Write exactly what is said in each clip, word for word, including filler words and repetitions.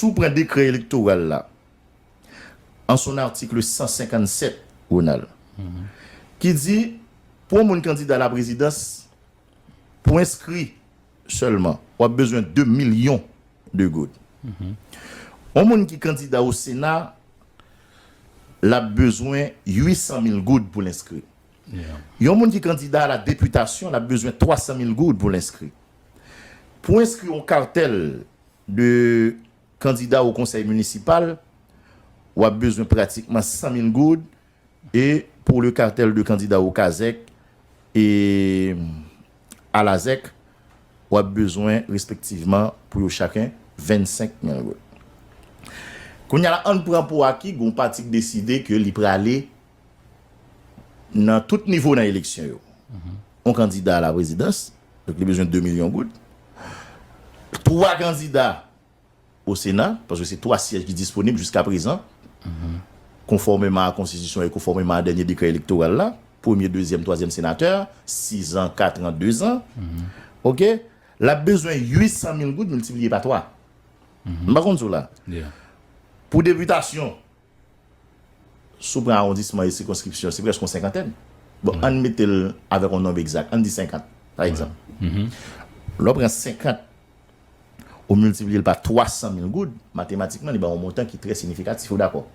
ou pran dekrè elektoral la, an son atik san senkannsèt, Ronald, ki di, pou yon moun kandida la prezidans, pou enskri sèlman, w ap bezwen de milyon de goud. Yon moun ki kandida o Sena, l ap bezwen uit san mil goud pou l enskri. Yon moun ki kandida a la depitasyon, l ap bezwen twa san mil goud pou l enskri. Pou enskri yon kartèl de kandida o konsèy minisipal, w ap bezwen pratikman san mil goud. E pou le kartèl de kandida o Kazèk e a Lazèk, w ap bezwen respektivman pou yo chaken vennsenk mil goud. Kounye a la, ann pran pou aki, gon pati k deside ke li prale nan tout nivo nan eleksyon yo. Yon kandida a la prezidans, donk li bezwen de milyon goud. Twa kandida o Sena, paske se twa syèj ki disponib jiska prezan, konfòmeman a konstitisyon e konfòmeman a dènye dekrè elektoral la, premye, dezyèm, twazyèm senatè, sis an, kat an, de zan. Oke? L ap bezwen uit san mil goud miltipliye pa twa. M pa konn sou la. Pou depitasyon, si w pran awondisman e sikonskripsyon, se prèske yon senkantèn. Bon, ann mete l avèk yon nonb egzak, ann di senkant, pa egzanp. Lè w pran senkant, ou miltipliye l pa twa san mil goud, matematikman, li ba yon montan ki trè siyifikatif, ou dakò?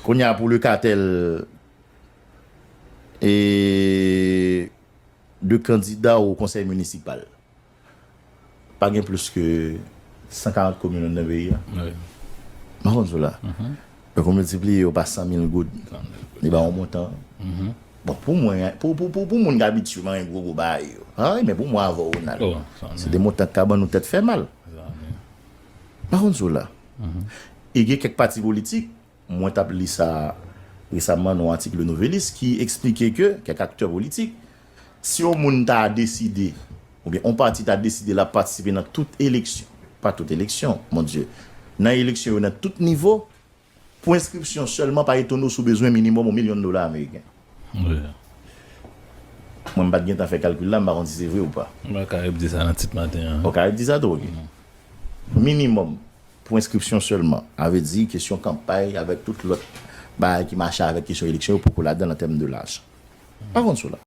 Kounye a, pou le kartèl e de kandida o konsèy minisipal, pa gen plis ke san karant komin nan peyi a. M pa konn sou la. Donk, ou miltipliye yo pa san mil goud, li ba yon montan. Bon, pou mwen, pou, pou, pou, pou moun k abitye manyen gwo, gwo bagay yo, men pou mwen avè w, Ronald, se de montan k ka ban nou tèt fè mal. M pa konn sou la. E gen kèk pati politik, mwen t ap li sa resaman nan yon atik Le Nouvelliste ki eksplike ke kèk aktè politik, si yon moun ta deside, oubyen yon pati ta deside l ap patisipe nan tout eleksyon, pa tout eleksyon, mon Dye, nan eleksyon yo nan tout nivo, pou enskripsyon sèlman, pa etone w si w bezwen minimòm yon milyon dola ameriken. Mwen, m pa t gentan fè kalkil la, m pa konn si se vre ou pa. Mwen Karib di sa nan tit maten an. Bon, Karib di sa tou, oke. Minimòm, pou enskripsyon sèlman, sa vle di kesyon kanpay avèk tout lòt bagay ki mache avèk kesyon eleksyon yo poko ladan l an tèm de lajan. Pa konn sou la.